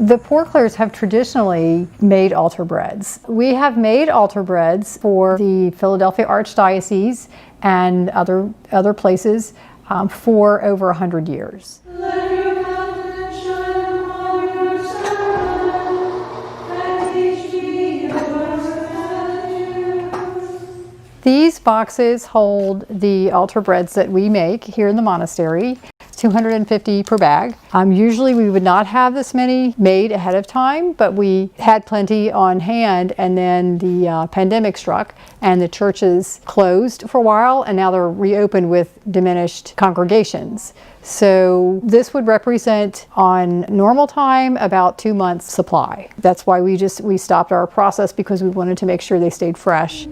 The Poor Clares have traditionally made altar breads. We have made altar breads for the Philadelphia Archdiocese and other places for over 100 years. These boxes hold the altar breads that we make here in the monastery, 250 per bag. Usually we would not have this many made ahead of time, but we had plenty on hand, and then the pandemic struck and the churches closed for a while, and now they're reopened with diminished congregations. So this would represent on normal time about 2 months supply. That's why we stopped our process, because we wanted to make sure they stayed fresh.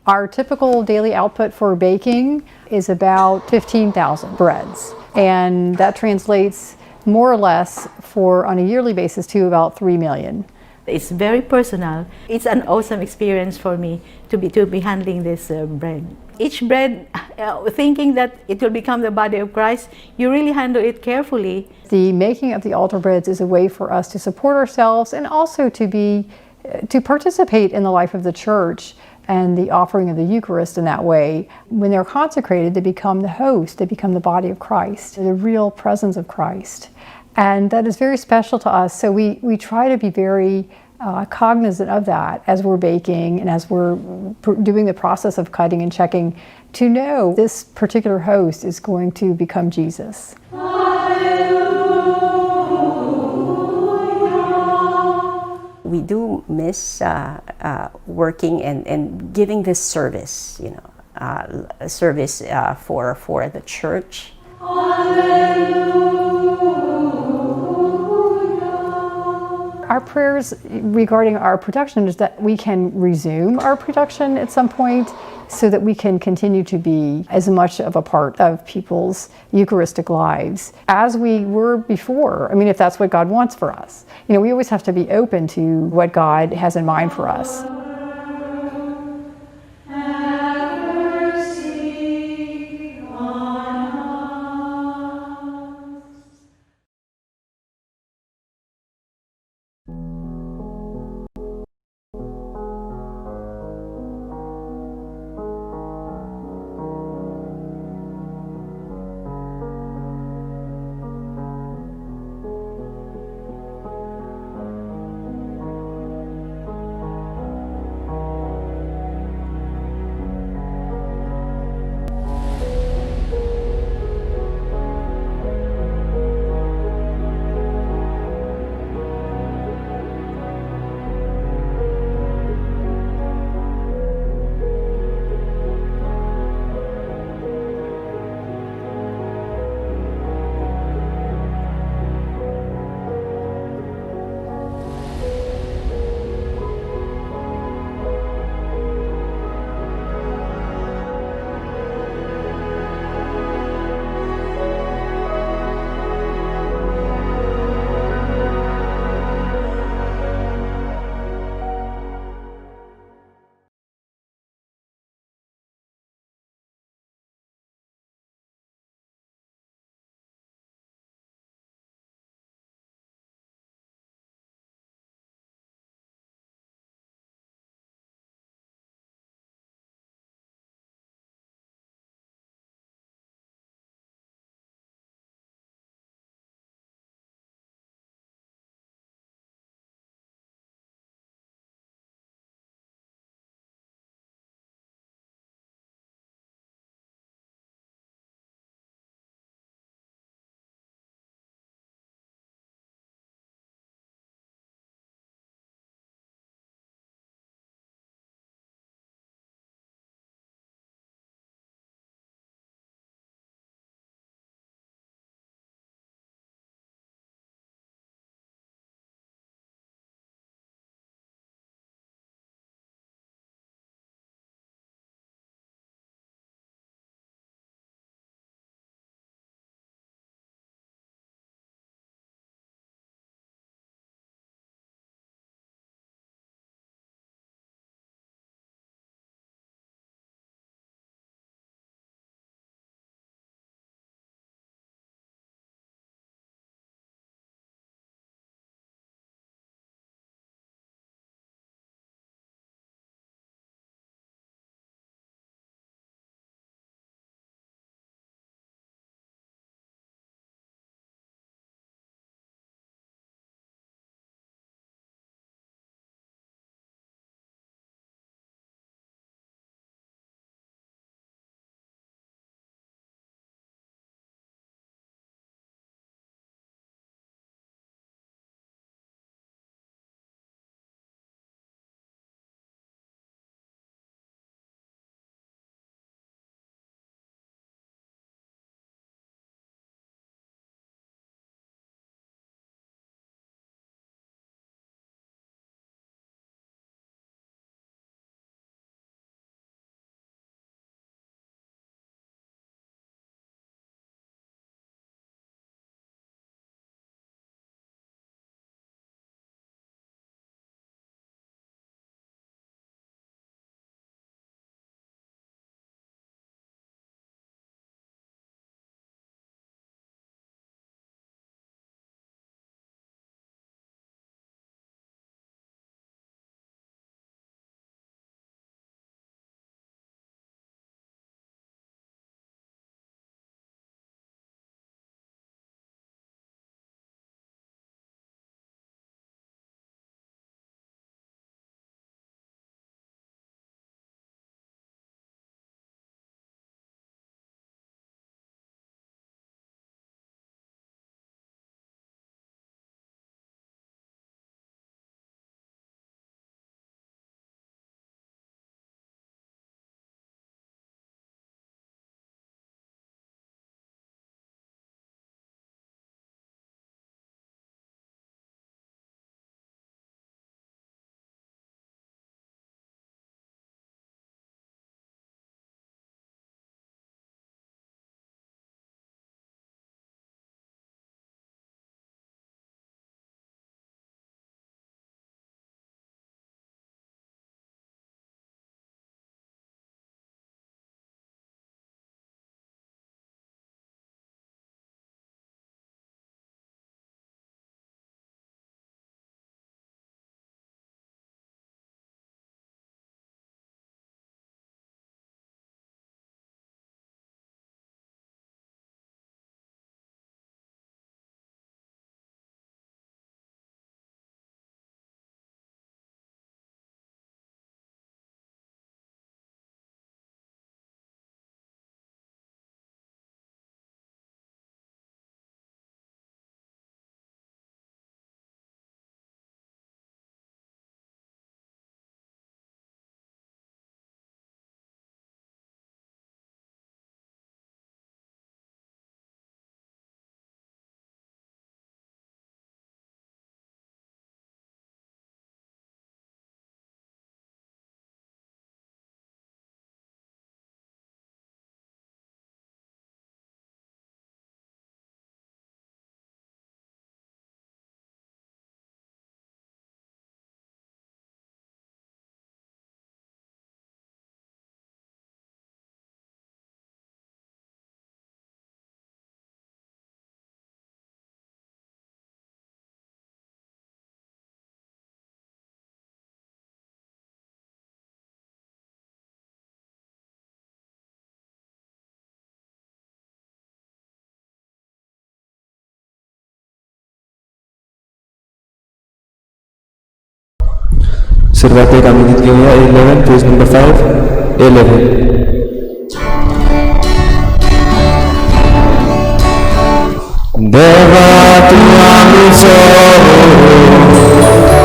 Our typical daily output for baking is about 15,000 breads, and that translates more or less for on a yearly basis to about 3 million. It's very personal. It's an awesome experience for me to be handling this bread. Each bread, thinking that it will become the body of Christ, you really handle it carefully. The making of the altar breads is a way for us to support ourselves and also to participate in the life of the church and the offering of the Eucharist in that way. When they're consecrated, they become the host, they become the body of Christ, the real presence of Christ. And that is very special to us, so we try to be very cognizant of that as we're baking and as we're doing the process of cutting and checking, to know this particular host is going to become Jesus. We do miss working and giving this service, you know, service for the church. Our prayers regarding our production is that we can resume our production at some point so that we can continue to be as much of a part of people's Eucharistic lives as we were before. I mean, if that's what God wants for us. You know, we always have to be open to what God has in mind for us. सुरवातेक आमी गीत घेवया 11, पेज number 5, 11. देवा तूं आमचो,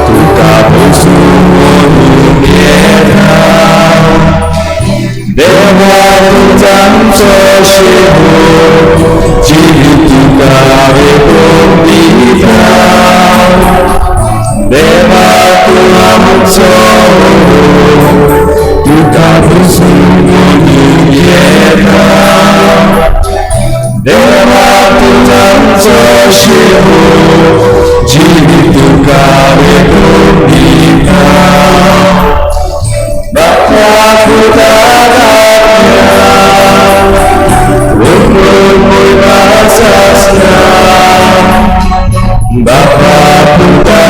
तुका पुसून येता. देवा तूंच आमचो शेवट, जिवीत तुका वेगोवन दिता. देवा तूं आमचो, तुका पुसून येता. देवा तूंच आमचो शेवट, जिवीत तुका वेगोवन दिता. बाप्पा पुता बापा पुता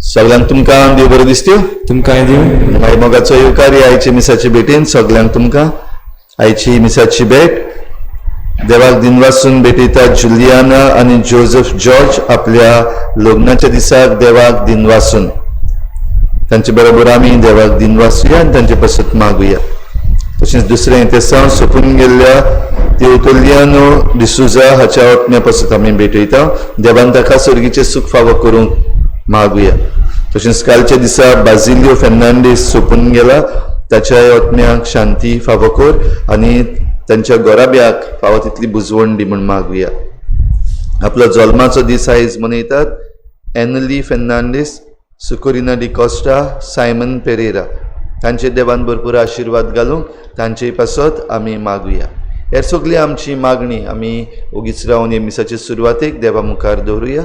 सगळ्यांक तुमकां देव बरें दिसत्यो. तुमकांय दिवं. मागीर मोगाचो येवकार ह्या आयच्या मिसाचे भेटेन. सगल्यांक तुमकां आयची मिसाची भेट देवाक दिनवासून भेटयता. जुलियाना आनी जोजफ जॉर्ज आपल्या लग्नाच्या दिसाक देवाक दिनवासून, तांचे बरोबर आमी देवाक दिनवासूया आनी तांचे पासत मागुया. तशेंच दुसरें तेसांव सोंपून गेल्ल्या तेवतोलियानो डिसुजा हाच्या आत्म्या पासत आमी भेटयता. देवान ताका सर्गीचें सूख फावो करूंक मागुया. तशेंच कालच्या दिसा बाजिलियो फेर्नांडीस सोंपून गेला, ताच्या आत्म्याक शांती फावो कर आनी तांच्या गोराब्याक फावो तितली बुजवण दी म्हूण मागुया. आपलो जल्माचो दीस आयज मनयतात एनली फेर्नांडीस, सुकोरिना डिकॉस्टा, सायमन पेरेरा, तांचे देवान भरपूर आशिर्वाद घालूंक तांचे पासत आमी मागुया. हेर सगळी आमची मागणी आमी ओगीच रावन हे मिसाचे सुरवातेक देवा मुखार दवरुया.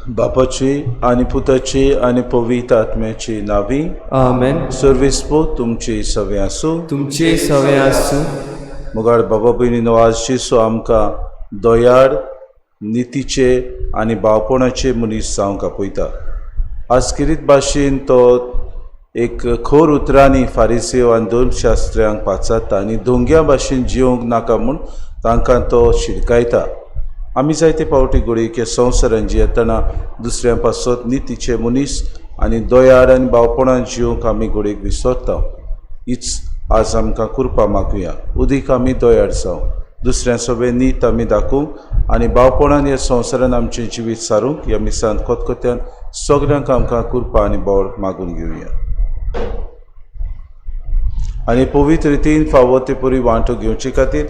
बापाची आनी पुताची आनी पवित्र आत्म्याची नावी. आमेन. सर्विसपो तुमची सवे आसूं. तुमचे सवे आसूं. मुगाड बाबा भयणीनो, आज जेसू आमकां दयाळ, नितीचे आनी भावपणाचे मनीस जावंक आपयता. आज किरीत भाशेन तो एक खोर उतरांनी फारिसेव आनी धर्मशास्त्र्यांक पाचारता आनी धोंग्या भाशेन जिवंक नाका म्हूण तांकां तो शिडकायता. आमी जायते फावटी घडये संवसारान जियेतना दुसऱ्यां पासत नितीचे मनीस आनी दयाळ आनी भावपणान जिवंक आमी घडयेक विसरता. हीच आज आमकां कृपा मागुया. उदीक आमी दयाळ जावं, दुसऱ्यां सोबे नीत आमी दाखोवंक आनी भावपणान ह्या संवसारान आमचें जिवीत सारूंक ह्या मिसान खतखत्यान सगल्यांक आमकां कृपा आनी बळ मागून घेवया. आनी पवित्र रितीन फावो ते परी वांटो घेवचे खातीर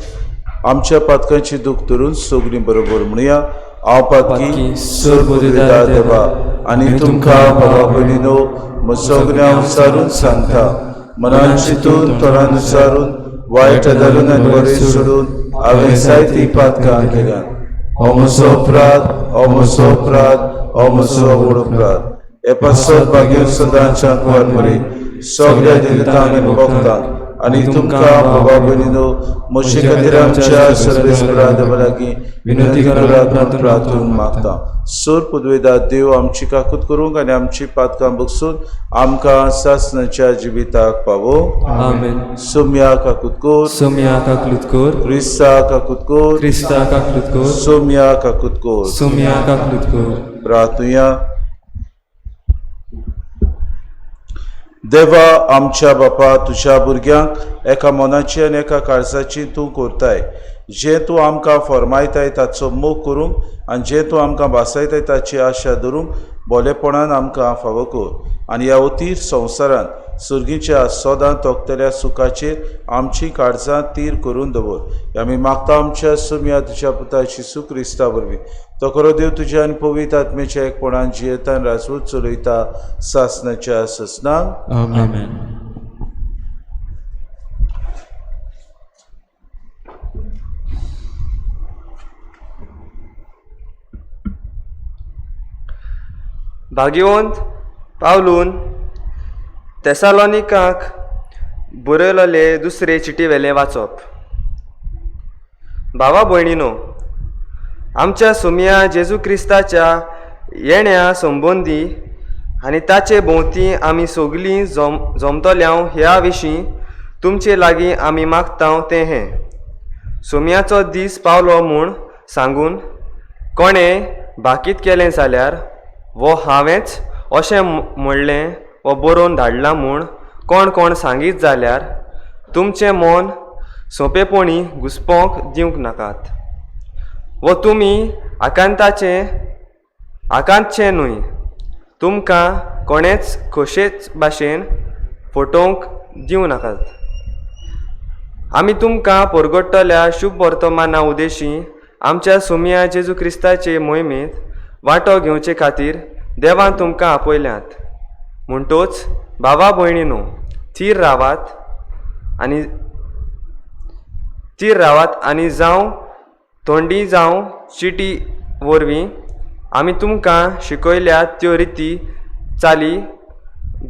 आमच्या पातकांची दूख धरून सगळीं बरोबर म्हणया: हांव पातकी सरबुद्दीदार देवा आनी तुमकां बाबा भयणीनो सगळ्यां विचारून सांगता, मनान चिंतून, तोंडान विचारून, वायट धरून आनी बरें सोडून हांवें जायतीं पातकां केल्यात. हो म्हजो अपराध, हो म्हजो अपराध, हो म्हजो व्हड अपराध. हे पासत भाग्य सदांच्या कुवार मरे सगळ्या दिलतांक आनी भक्तांक आनी तुमकां बाबा भयणीनो म्हजे खातीर आमच्या सर्वेस्परा देवा लागीं विनंती करात म्हूण प्रार्थून मागता. सोर पुदवेदा देव आमची काकूत करूंक आनी आमची पातकां बगसून आमकां सासणाच्या जिविताक पावो. आमेन. सोम्या काकूत कोर. सोम्या काकलूत कोर. क्रिस्ता काकूत कोर. क्रिस्ता काकलूत कोर. सोम्या काकूत कोर. सोम्या काकलूत कोर. प्रार्थुया. देवा आमच्या बापा, तुज्या भुरग्यांक एका मनाची आनी एका काळजाची तूं करताय. जें तूं आमकां फॉर्मायताय ताचो मोग करूंक आनी जें तूं आमकां भासायताय ताची आशा धरूंक बोलेपणान आमकां फावो कर आनी ह्या अतीर संवसारांत सुर्गीच्या सदां तोखतल्या सुखाचेर आमची काळजां तीर करून दवर. आमी मागता आमच्या सुमया तुज्या पुता जिसू क्रिस्ता वरवीं. तो खरो देव तुज्या आनी पवित्र आत्म्याच्या एकपणान जियेतान राजवट चलयता सासणाच्या ससनाक. आमेन. भाग्यवंत पावलून तेसालोनिकाक बरयलोले दुसरे चिटी वेलें वाचप. भावा भयणीनो, आमच्या सोमया जेजू क्रिस्ताच्या येण्या संबंदी आनी ताचे भोंवती आमी सगलीं जमतल्यांव ह्या विशीं तुमचे लागीं आमी मागतांव तें हें. सोम्याचो दीस पावलो म्हूण सांगून कोणें भाकीत केलें जाल्यार वो हांवेंच अशें म्हणलें वो बरोवन धाडलां म्हूण कोण कोण सांगीत जाल्यार तुमचें मन सोंपेपणी घुसपोंक दिवंक नाकात वो तुमी आकांतचें न्हय तुमकां कोणेच खोशेच भाशेन फटोवंक दिवं नाकात. आमी तुमकां परगट्टल्या शुभ वर्तमाना उदेशी आमच्या सोमया जेजू क्रिस्ताचे मोहिमेंत वांटो घेवचे खातीर देवान तुमकां आपयल्यात. म्हणटोच भावा भयणीनो थीर रावात आनी जावं तोंडी जावं चिटी वरवीं आमी तुमकां शिकयल्यात त्यो रिती चाली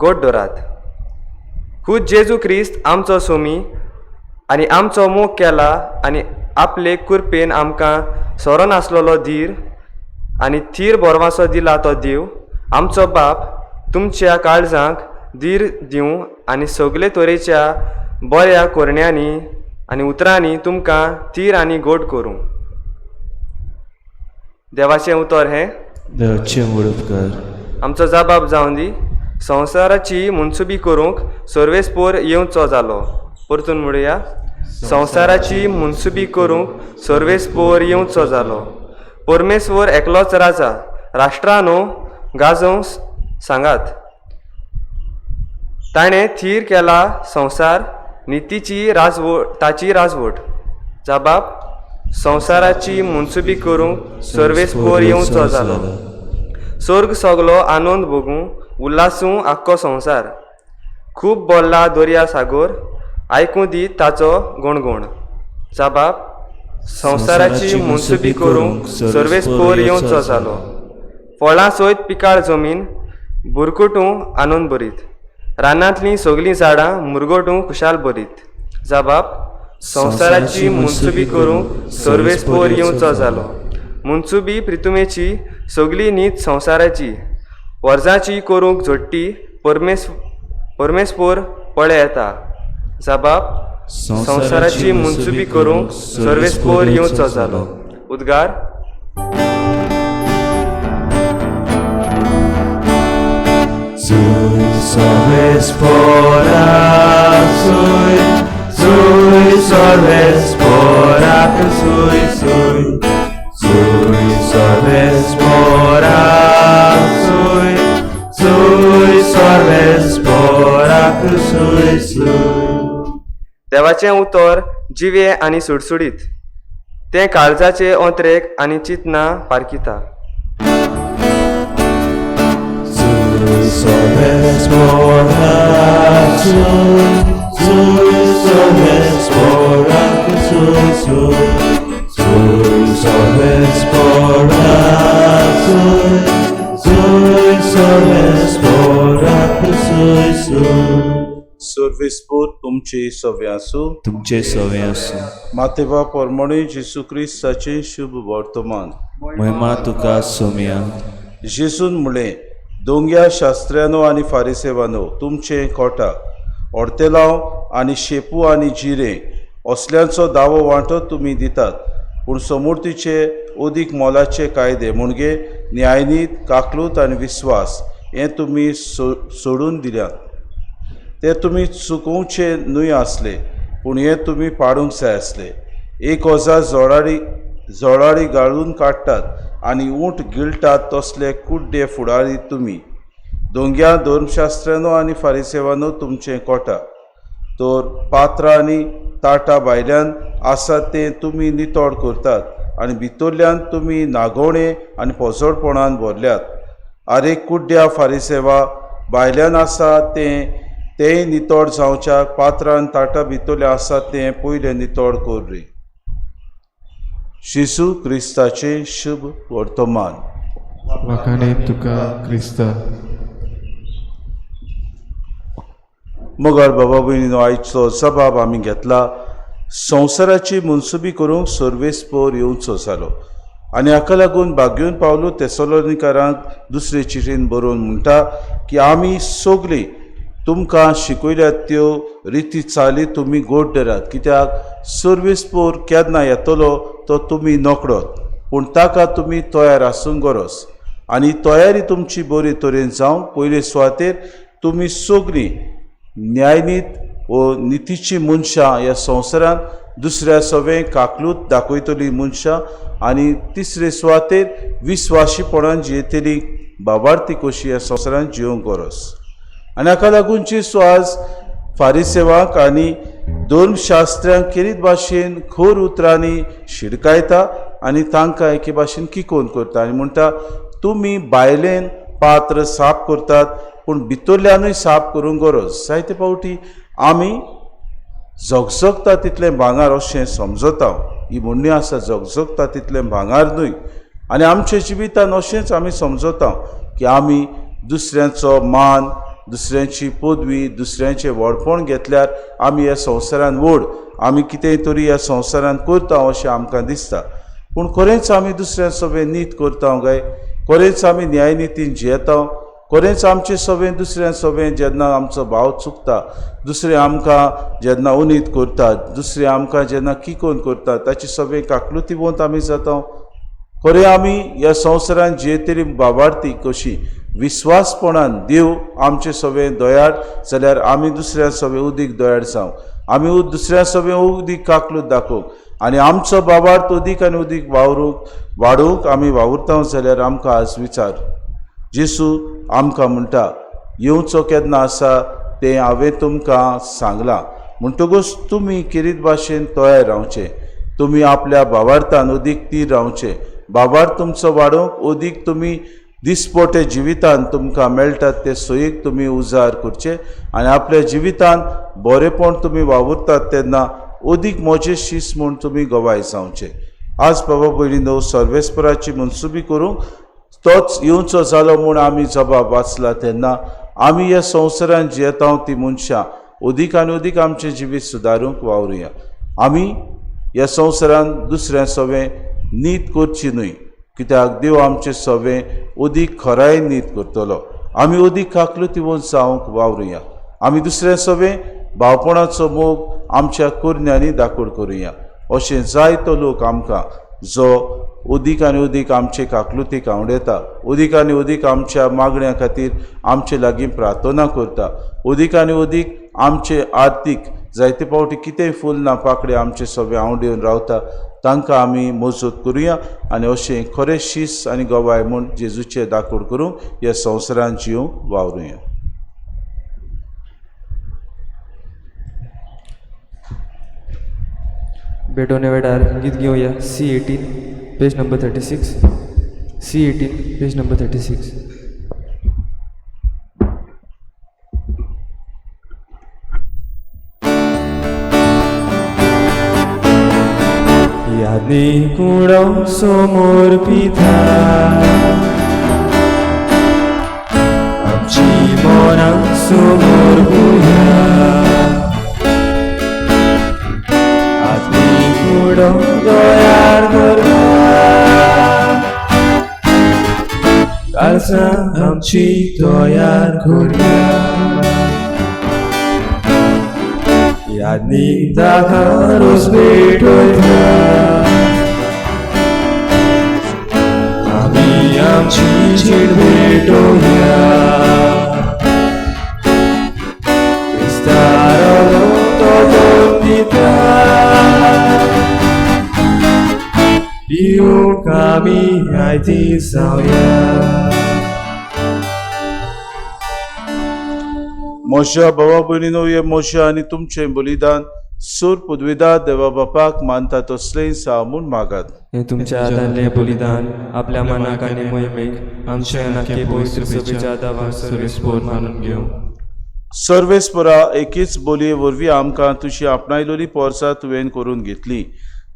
गोड दवरात. खूद जेजू क्रिस्त आमचो सोमी आनी आमचो मोग केला आनी आपले कुरपेन आमकां सोरो नासलेलो धीर आनी थीर भरवासो दिला तो देव आमचो बाप तुमच्या काळजांक धीर दिवं आनी सगळे तरेच्या बऱ्या कोरण्यांनी आनी उतरांनी तुमकां थीर आनी गोड करूं. देवाचें उतर हें. देवाचें व्हड उपकार. आमचो जबाब जावन दी. संवसाराची मनसुबी करूंक सर्वेस्पोर येवचो जालो. परतून म्हणुया. संवसाराची मनसुबी करूंक सर्वेस्पोर येवचो जालो. परमेश्वर एकलोच राजा. राष्ट्रानो गाजोवंक सांगात. ताणें थीर केला संवसार नितीची राजवट ताची राजवट. जबाब संवसाराची मनसुबी करूंक सर्वेस्पोर येवचो जालो. स्वर्ग सगलो आनंद भोगूं उल्हासूं आख्खो संवसार. खूब बोल्ला दर्या सागोर आयकूं दी ताचो गणगण. जबाब संवसाराची मनसुबी करूंक सर्वेस्पोर येवचो जालो. फळां सयत पिकाळ जमीन बुरकुटूं आनंद भरीत. रानांतलीं सगलीं झाडां मुरगटूं खुशाल भरीत. जबाब संवसाराची मनसुबी करूंक सर्वेस्पोर येवचो जालो. मनसुबी प्रितुमेची सगली नीत संवसाराची वर्जाची करूंक झोडटी परमेस्पोर पळे येता. जबाब संवसाराची मनसुबी करूंक सर्वेस्पोर येवचो जालो. उद्गार. देवाचें उतर जिवें आनी सुडसुडीत तें काळजाचे ओंत्रेक आनी चिंतना पारखिता. सर्वेस्पोर तुमचे सवे आसूं. तुमचे सवे आसूं. मातेबा परमणी जेजू क्रिस्ताचें शुभ वर्तमान. महिमा तुका सोम्या. जेजून म्हणलें, दोंग्या शास्त्र्यानो आनी फारिसेवानो तुमचें कोटाक ऑर्तेलांव आनी शेपू आनी जिरें असल्यांचो दावो वांटो तुमी दितात, पूण समूर्तीचे अदीक मोलाचे कायदे म्हणजे न्यायनीत काकलूत आनी विस्वास हें तुमी सोडून दिल्यात. ते तुमी चुकोवचे न्हय आसले, पूण हें तुमी पाडूंक जाय आसले. 1000 जोडारी गाळून काडटात आनी उंट गिळटात तसले कुड्डे फुडारी तुमी. दोंग्या धर्मशास्त्र्यानो आनी फारिसेवानो तुमचें कोटा तर पात्रां आनी ताटां भायल्यान आसा तें तुमी नितळ करतात आनी भितरल्यान तुमी नागोवणे आनी पोजोडपणान भरल्यात. आरे कुड्ड्या फारिसेवा, भायल्यान आसा तें तेंय नितळ जावच्या पात्रान ताटां भितरलें आसा तें पयलें नितळ कर रे. जेजू क्रिस्ताचें शुभ वर्तमान. वाखाणे तुका क्रिस्ता. मगर बाबा भयणीनो, आयचो जबाब आमी घेतला. संवसाराची मनसुबी करूंक सर्वेस्पोर येवचो जालो. आनी हाका लागून भाग्योन पावलो तेसलोनिकारांक दुसरे चिठीन बरोवन म्हणटा की आमी सगळीं तुमकां शिकयल्यात त्यो रिती चाली तुमी गोड धरात, कित्याक सर्वेस्पोर केन्ना येतलो तो तुमी नकळत, पूण ताका तुमी तयार आसूंक गरज आनी तयारी तुमची बरी तरेन जावं. पयले सुवातेर तुमी सगळीं न्यायनीत वो नितीची मनशां ह्या संवसारांत, दुसऱ्या सवें काकलूत दाखयतली मनशां आनी तिसरे सुवातेर विस्वाशीपणान जियेतली बाबार्थी कशी ह्या संवसारांत जियोंक गरज. आनी हाका लागून जेजू आज फारिसेवांक आनी धर्मशास्त्र्यांक केरीत भाशेन खर उतरांनी शिडकायता आनी तांकां एके भाशेन किकोन करता आनी म्हणटा तुमी बायलेन पात्र साफ करतात पूण भितरल्यानूय साफ करूंक गरज. जायते फावटी आमी झगझगता तितलें भांगर अशें समजता, ही म्हणणी आसा झगझगता तितलें भांगर न्हय. आनी आमच्या जिवितान अशेंच आमी समजता की आमी दुसऱ्यांचो मान, दुसऱ्यांची पदवी, दुसऱ्यांचें व्हडपण घेतल्यार आमी ह्या संवसारान व्हड, आमी कितेंय तरी ह्या संवसारान करता अशें आमकां दिसता. पूण खरेंच आमी दुसऱ्यां सवें नीत करता काय? खरेंच आमी न्यायनितीन जियेता? खरेंच आमचे सवें दुसऱ्यां सवें जेन्ना आमचो भाव चुकता, दुसरें आमकां जेन्ना उनीत करता, दुसरें आमकां जेन्ना किकोन करता, ताचे सवें काकलुतीवंत आमी जाता? खरें आमी ह्या संवसारान जियेतली बाबार्थी कशी विस्वासपणान देव आमचे सवें दयाळ जाल्यार आमी दुसऱ्या सवें उदीक दयाळ जावं, आमी दुसऱ्या सवें उदीक काकलूत दाखोवंक आनी आमचो बाबार्थ उदीक आनी उदीक वावरूंक वाडोवंक आमी वावुरता जाल्यार आमकां आज विचार जेसू आमकां म्हणटा येवचो केन्ना आसा तें हांवें तुमकां सांगलां, म्हणटकूच तुमी किरीत भाशेन तयार रावचें, तुमी आपल्या भावार्थान उदीक तीर रावचें, भावार्थ तुमचो वाडोवंक उदीक तुमी दिसपोटे जिवितान तुमकां मेळटात ते सोयीक तुमी उजार करचे आनी आपल्या जिवितान बरेपण तुमी वावुरतात तेन्ना अदीक म्हजें शीस म्हूण तुमी गवाय जावचें. आज बाबा भयणीनो सर्वेस्पराची मनसुबी करूंक तोच येवचो जालो म्हूण आमी जबाब वाचला तेन्ना आमी ह्या संवसारान जियेता ती मनशां अदीक आनी अदीक आमचें जिवीत सुदारूंक वावरुया. आमी ह्या संवसारान दुसऱ्या सवें नीत करची न्हय, कित्याक देव आमचें सवें अदीक खराय नीत करतलो. आमी अदीक काकलुतीवंत जावंक वावरुया. आमी दुसऱ्या सवें भावपणाचो मोग आमच्या करण्यांनी दाखोड करुया. अशें जायतो लोक आमकां जो अदीक आनी अदीक आमचे काकलुतीक आंवडेता, अदीक आनी अदीक आमच्या मागण्या खातीर आमचे लागीं प्रार्थना करता, अदीक आनी अदीक आमचे आर्थीक जायते फावटी कितेंय फूल ना पाकडें आमचे सगळें आंवडेवन रावता, तांकां आमी मजत करुया आनी अशें खरें शीस आनी गवाय म्हूण जेजूचें दाखोड करूंक ह्या संवसारान जिवंक वावरुया. भेटवणे वेळार गीत घेवया C18 page number 36, C18 page number 36. यादनी kudo समोर पिता आमची मनां समोर भुया, आदमी कुडो दयार करता कालसा आमची तयार करुया. यादनी ताका रोज भेटोया आमी आमची चीट भेटोया, क्रिस्तारो तो दोन दिता पिवंक आमी आयती जावया. म्हज्या भावा भयणीनो, हे म्हजें आनी तुमचें बलिदान सूर पुदविदा देवा बापाक मानता तसलें सा म्हूण मागात. हें तुमच्या हातांतलें बलिदान आपल्या मनाक आनी मोहिमेक आमच्या नाके पवित्र सभेच्या दावाक सर्वेस्पोर मानून घेवं. सर्वेस्परा एकीच बोलये वरवीं आमकां तुजी आपणायलोली पोरसां तुवें करून घेतली,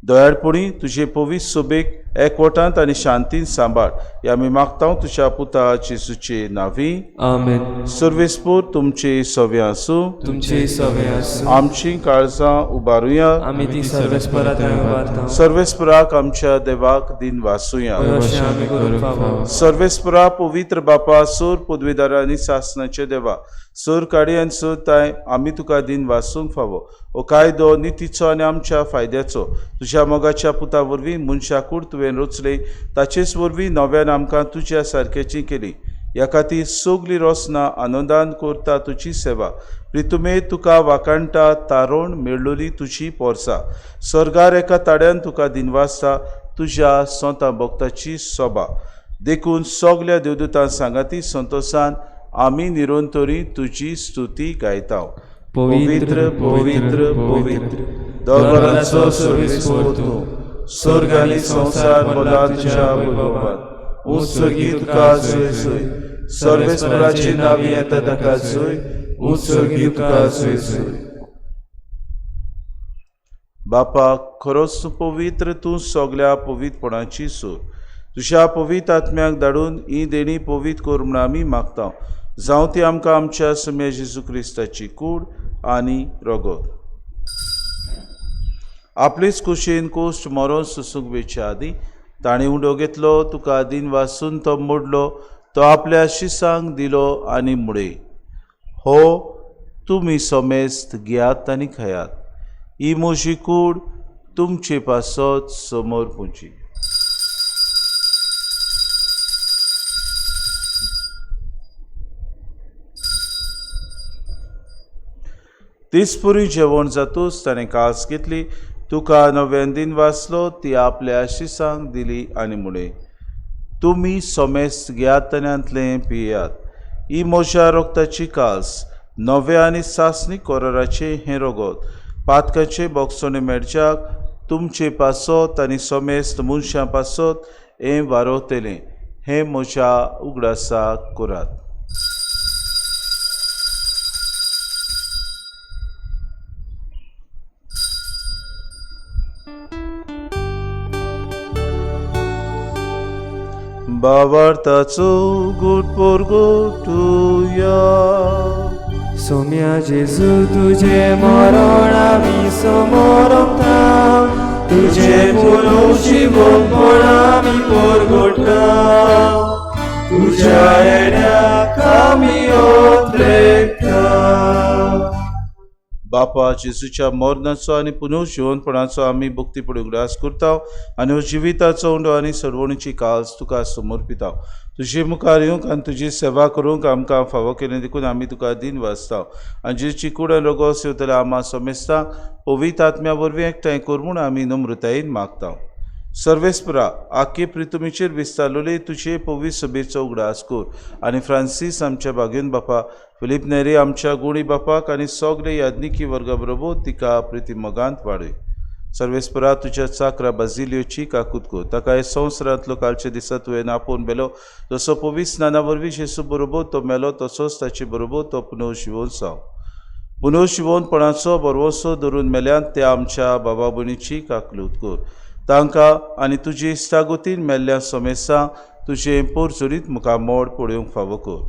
दयाळपणी तुजे पवित्र सभेक एकवटांत आनी शांतीन सांबाळ हे आमी मागता तुज्या पुता जेजूचे नांवी. आमेन. सर्वेस्पोर तुमचे सवे आसूं. तुमचे सवे आसूं. आमची काळजां उबारुया. आमी ती सर्वेस्परा थंय उबारता. सर्वेस्पराक आमच्या देवाक दिन वासुया. अशें आमी करूंक फावो. सर्वेस्परा पवित्र बापा सोर पदवीदारा आनी सासणाचे देवा सोर काडी आनी सोर ताय आमी तुका दिन वासूंक फावो. हो कायदो नितीचो आनी आमच्या फायद्याचो तुज्या मोगाच्या पुता वरवीं मनशाकूड तुवें रचले ताचेच वरवीं नव्यान आमकां तुज्या सारकेची केली. ह्या खातीर सगली रोसना आनंदान करता तुजी सेवा. प्रितुमे तुका वाकाणटा तारोण मेळ्ळोली तुजी पोरसा सर्गार एका ताड्यान तुका दिनवासता तुज्या सोंता भक्ताची सोबा. देखून सगल्या देवदूतां सांगाती संतोसान आमी निरंतरी तुजी स्तुती गायता. पवित्र पवित्र पवित्र दरबाराचो सर्वेस्पोर तूं स्वर्ग आनी संवसार भरला तुज्या वैभवान. ऊंच सर्गी तुका जय जय. सर्वेस्पराची नावी येता ताका जय. ऊंच सर्गी तुका जय जय. बापा खरोच तूं पवित्र तूं सगल्या पवित्रपणाची सूर. तुज्या पवित्र आत्म्याक धाडून ही देणी पवित्र कर म्हूण आमी मागता. जावं ती आमकां आमच्या सम्या जेजू क्रिस्ताची कूड आनी रगत. आपलेच कुशीन कोश्ट मरोन सोसूंक वेच्या आदीं ताणें उंडो घेतलो तुका दिन वासून तो मोडलो तो आपल्या शिसांक दिलो आनी मुडे हो तुमी समेस्त घेयात आनी खायात. ही म्हजी कूड तुमचे पासत समोर पुजी. तीसपुरी जेवण जातूच ताणें कास घेतली तुका नव्यान दिन वाचलो ती आपल्या शिसांक दिली आनी मुडे तुमी समेस्त घेयात आनी पियात. ही म्हज्या रक्ताची कास नव्या आनी सासणी कोराराचें हें रगत पातकाचें बोगसणें मेळच्याक तुमचे पासत आनी समेस्त मनशां पासत हें वारोवतलें. हें म्हज्या उगडासाक करात. बावार्थाचो गुट पोरगोटुया. सोम्या जेजू तुझे मरण आमी समोरता तुझे पुनर्जिवनपण आमी पोरगोटा तुझ्या येण्याक आमी ओत्रेता. बापा जेजूच्या मरणाचो आनी पुनर्जिवनपणाचो आमी भक्तीपणी उगडास करता आनी हो जिविताचो उंडो आनी सरवणीची काल्स तुका समर्पिता. तुजे मुखार येवंक आनी तुजी सेवा करूंक आमकां फावो केलें देखून आमी तुका दिन वाचता. आनी जेची कूड आनी रोगोस येवतल्या आमा समेस्तांक पवित्र आत्म्या वरवीं एकठांय कर म्हूण आमी नम्रतायेन मागता. सर्वेस्परा आखे प्रितुमीचेर विस्तारलेले तुजे पवित्र सभेचो उगडास कर आनी फ्रांसीस आमच्या बागेन बापा फिलीप नेरी आमच्या गुणी बापाक आनी सगळे याज्ञिकी वर्गा बरोबर तिका प्रितीमोगांत वाडय. सर्वेस्परा तुज्या चाकरा बाजिलियोची काकूत कर ताका हे संवसारांतलो कालच्या दिसा तुवें आपोवन बेलो जसो पवित्र स्नाना वरवीं जेजू बरोबर तो मेलो तसोच ताचे बरोबर तो पुनर्जिवन जावं. पुनर्जिवनपणाचो बरवसो धरून मेल्यान त्या आमच्या बाबा भयणीची काकलूत कर तांकां आनी तुजी इश्टागतीन मेल्ल्या समेस्तांक तुजें पोरजोरीत मुखामोड पळोवंक फावो कर.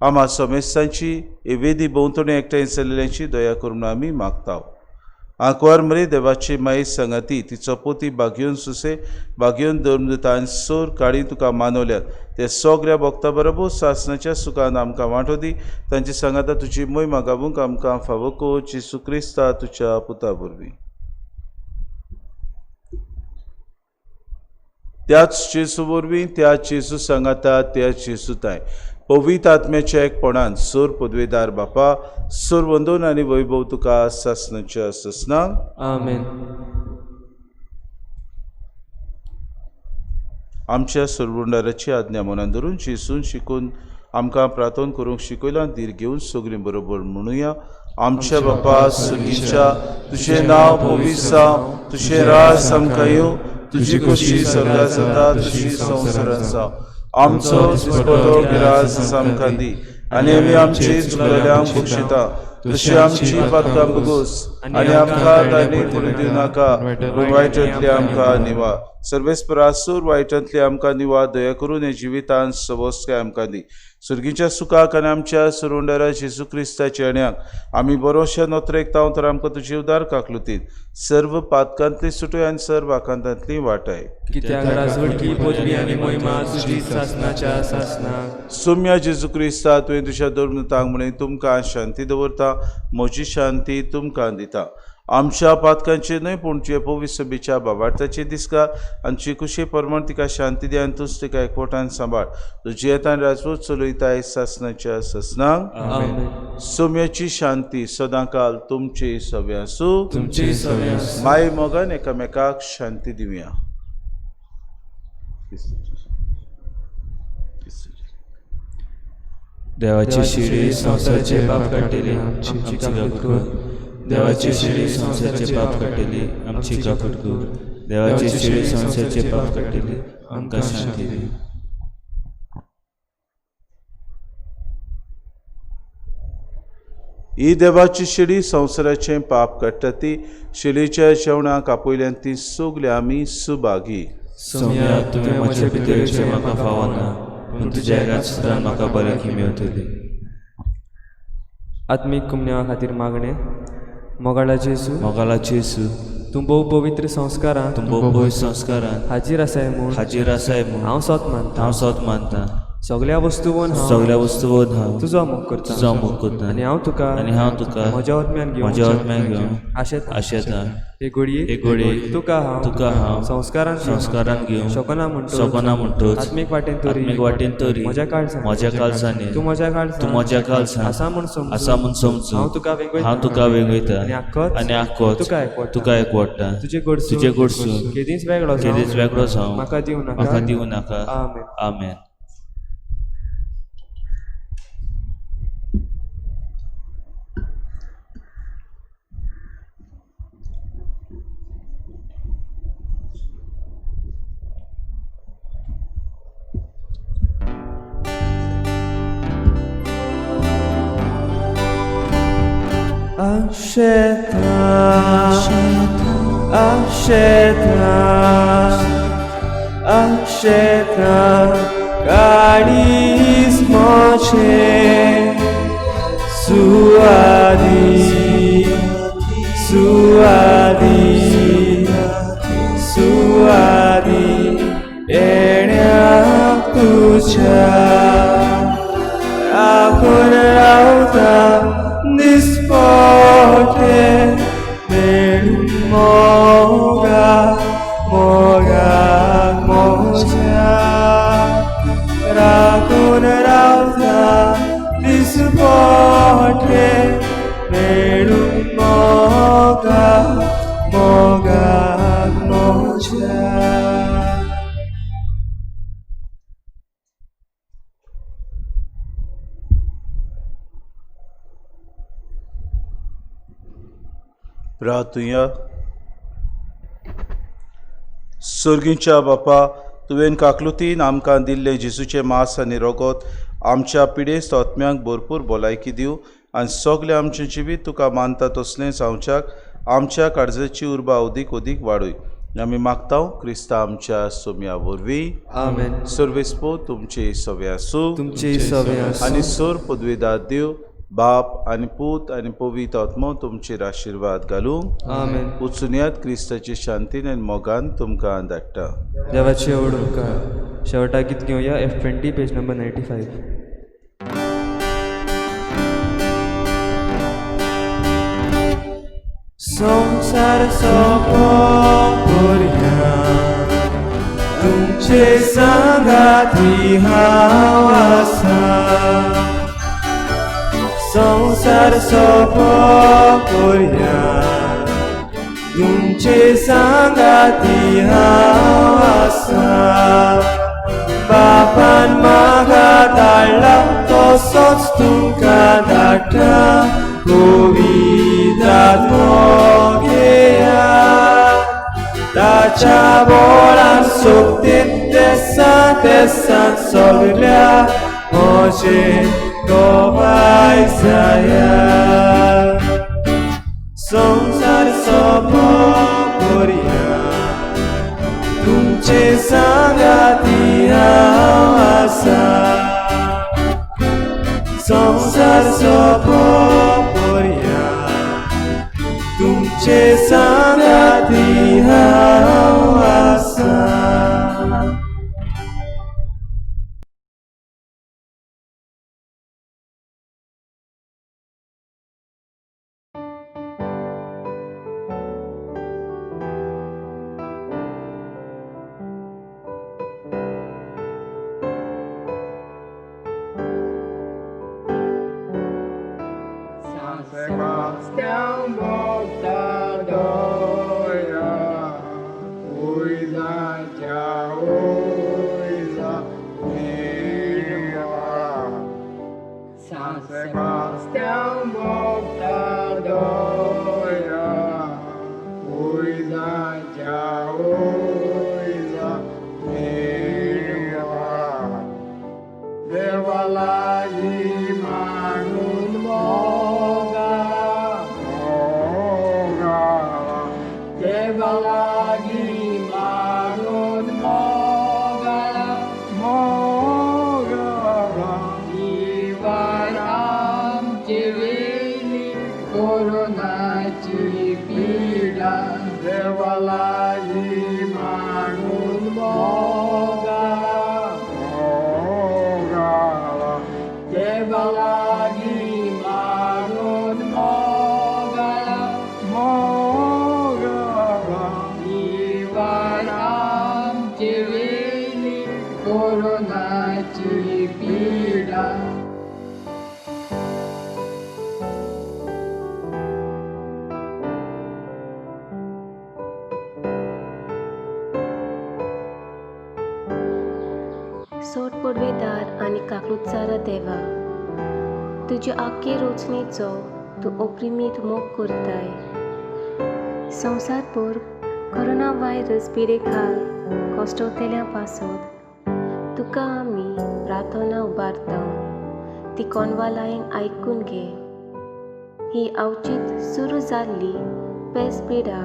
आमा समेस्तांची वेदी भोंवतणी एकठांय जाल्ल्यांची दया करून आमी मागता. आंकवार मरे देवाची माई सांगाती तिचो पोती बागयोन सुसे बागयोन धर्मदूतान सोर काळी तुका मानवल्यात ते सगळ्या भक्ता बरोबर सासणाच्या सुखान आमकां वांटो दी. तांची सांगाता तुजी मोहिमा गावूंक आमकां फावो कर जेजू क्रिस्ता तुज्या पुता वरवीं. त्याच जेजू वरवीं त्याच जेजू सांगाता त्याच जेजू ताय पवित्र आत्म्याच्या एकपणान सोर पदवेदार बापा सोर वंदन आनी वैभव तुका सासणाच्या सासणाक. आमेन. आमच्या सरवंडाराची आज्ञा मनान धरून जेजून शिकून आमकां प्रार्थना करूंक शिकयलां धीर घेवन सगळीं बरोबर म्हणुया. आमच्या बापा सुगीच्या तुजें नांव पवित्र जावं तुजें राज आमकां येवं तुजी खोशी सर्गात जाता तशी संवसारांत जावं. आमचो दिसपटो गिरास आमकां दी आनी आमी आमची चुकलेल्यांक बक्षिता तशी आमची पातकां बगोस आनी आमकां तांणी पडून दिवं नाका, पूण वायटांतली आमकां निवा. सर्वेस्परा सूर वायटांतली आमकां निवा, दया करून हे जिवितान सवस्काय आमकां दी. सुर्गीच्या सुखाक आनी आमच्या सुरुंडरा जेजू क्रिस्ताच्या येण्याक आमी बरोशा नोत्रेक ताव तर आमकां तुजी उदार काकलुतीन सर्व पातकांतली सुटय आनी सर्व आकांतांतली वाटाय. कित्याक राजवटकी पदवी आनी मोहिमा तुजी सासनाच्या सासनाक. सोम्या जेजू क्रिस्ता, तुवें तुज्या धर्मतांक म्हणून तुमकां शांती दवरता, म्हजी शांती तुमकां दिता. आमच्या पातकांचे न्हय पूण तुजे पवित्र सभेच्या बाबार्थाचे दिसका आनी कुशे प्रमाण तिका शांती दी आनी तूंच तिका एकवटान सांबाळ. तूं जियेतान राजवट चलयताय सासनाच्या सासनाक. आमेन. सोम्याची शांती सदांकाल तुमचे सगळे आसूं. तुमचे सगळे आसूं. माय मोगान एकामेकाक शांती दिवया. देवाची शिडी संवसाराचे पाप काडटली, आमची काकूट कर. देवाची शिडी संवसाराचे पाप काडटली, आमची काकूट कर. देवाची शिडी संवसाराचे पाप काडटली, आमकां शांती दी. ही देवाची शिडी संवसाराचें पाप काडटा ती शिडीच्या जेवणाक आपयल्यान ती सगळी आमी सुभागी. सोम्या, तुवें म्हजे भितर येवचें म्हाका फावना, पूण तुज्या एकाच सुत्रान म्हाका बरें मेवतली. आत्मीक कुमन्यावा खातीर मागणें. मोगाळा जेजू, मोगाला जेजू, तूं भोव पवित्र संस्कारान तूं भोव पवित्र संस्कारान हाजीर आसाय म्हूण हाजीर आसाय म्हूण हांव सोत मानता. हांव सोत मानता. सगळ्या वस्तूवन हांव सगळ्या वस्तूवन हांव तुजो मोग करता. तुजो मोग करता. आनी हांव तुका आनी हांव तुका म्हज्या आत्म्यान घेवन म्हज्या आत्म्यान घेवन आशेता. आशेता. हे घडये हे घडये तुका हांव तुका हांव संस्कारान संस्कारान घेवंक शकना म्हणटच शकना म्हणटच आत्मीक वाटेन तरी आत्मीक वाटेन तरी म्हज्या काळजान म्हज्या काळजांनी तूं म्हज्या काळजान तूं म्हज्या काळजान आसा म्हूण समजून आसा म्हूण समजून हांव तुका वेंगयता. हांव तुका वेंगयता. आनी आख्खोच आनी आख्खोच तुका एकवटा. तुका एकवटा. तुजे कडसून तुजे कडसून केदींच वेगळो जावं केदींच वेगळो जावं म्हाका दिवं नाका. म्हाका दिवं नाका. आमेन. आमेन. आशेता आशेता आशेता काडीस मोचे सुवादी सुवादी सुवादी येण्याक तुज्या राखून रावता दिसपटे मेळून मोगा मोगाक मोज्या राखून रावता दिसपटे मेळून मोगा मोगाक मोज्या. प्रार्थुया. सर्गीच्या बापा, तुवें काकलुतीन आमकां दिल्लें जेजूचें मास आनी रोगोत आमच्या पिडेस्त आत्म्यांक भरपूर भलायकी दिवं आनी सगळें आमचें जिवीत तुका मानता तसलें जावच्याक आमच्या काळजाची उर्बा अदीक अदीक वाडय. आमी मागता क्रिस्ता आमच्या सोम्या वरवीं. आमेन. सर्वेस्पो तुमचे सवे आसूं. तुमचे सवे आसूं. आनी सोर पदवेदार देव बाप आनी पूत आनी पवित्र आत्मो तुमचेर आशिर्वाद घालूं. आमेन. वचुनयात क्रिस्ताचे शांतीन आनी मोगान तुमकां धाडटा. देवाची आवड उपकार. शेवटाक गीत घेवया F20 page number 95. संवसार सोंपो पर्यां तुमचे सांगाती हांव आसा. संवसार सोंपो पर्यां तुमचे सांगाती हांव आसा. बापान म्हाका धाडला तसोच तुमकां धाडटा पवित्र आत्मो घेया. ताच्या बोळान सोबतीन देसान देसान सगल्या म्हजें गोवाय जाया. संवसार कोरोनाची पिडा. सोट पुडवेदार आनी काकलुतचारा देवा, तुजे आख्खे रोचणेचो तूं ओप्रिमीत मोग करताय. संवसारभर कोरोना व्हायरस पिडेखाल कश्टवतेल्या पासत तुका आमी प्रार्थना उबारता, ती कोनवालायन आयकून घे. ही अवचीत सुरू जाल्ली पेस पिडा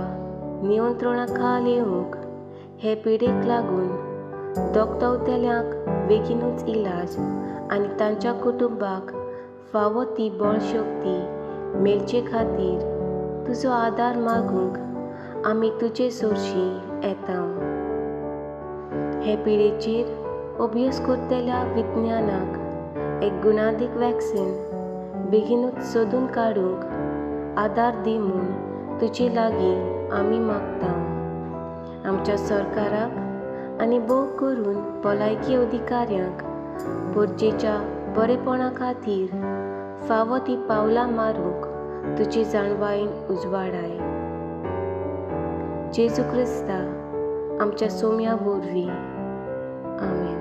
नियंत्रणा खाल येवंक हे पिडेक लागून दोगतवतेल्यांक बेगीनूच इलाज आनी तांच्या कुटुंबाक फावो ती बळशक्ती मेळचे खातीर तुजो आदार मागूंक आमी तुजे सोरशी येता. हे पिडेचेर अभ्यास करतल्या विज्ञानाक एक गुणादीक वॅक्सिन बेगीनूच सोदून काडूंक आदार दी म्हूण तुजे लागीं आमी मागता. आमच्या सरकाराक आनी भोव करून भलायकी अधिकाऱ्यांक परजेच्या बरेपणा खातीर फावो ती पावलां मारूंक तुजी जाणवायेन उजवाडाय. जेजू क्रिस्ता आमच्या सोम्या वरवीं, आमेन.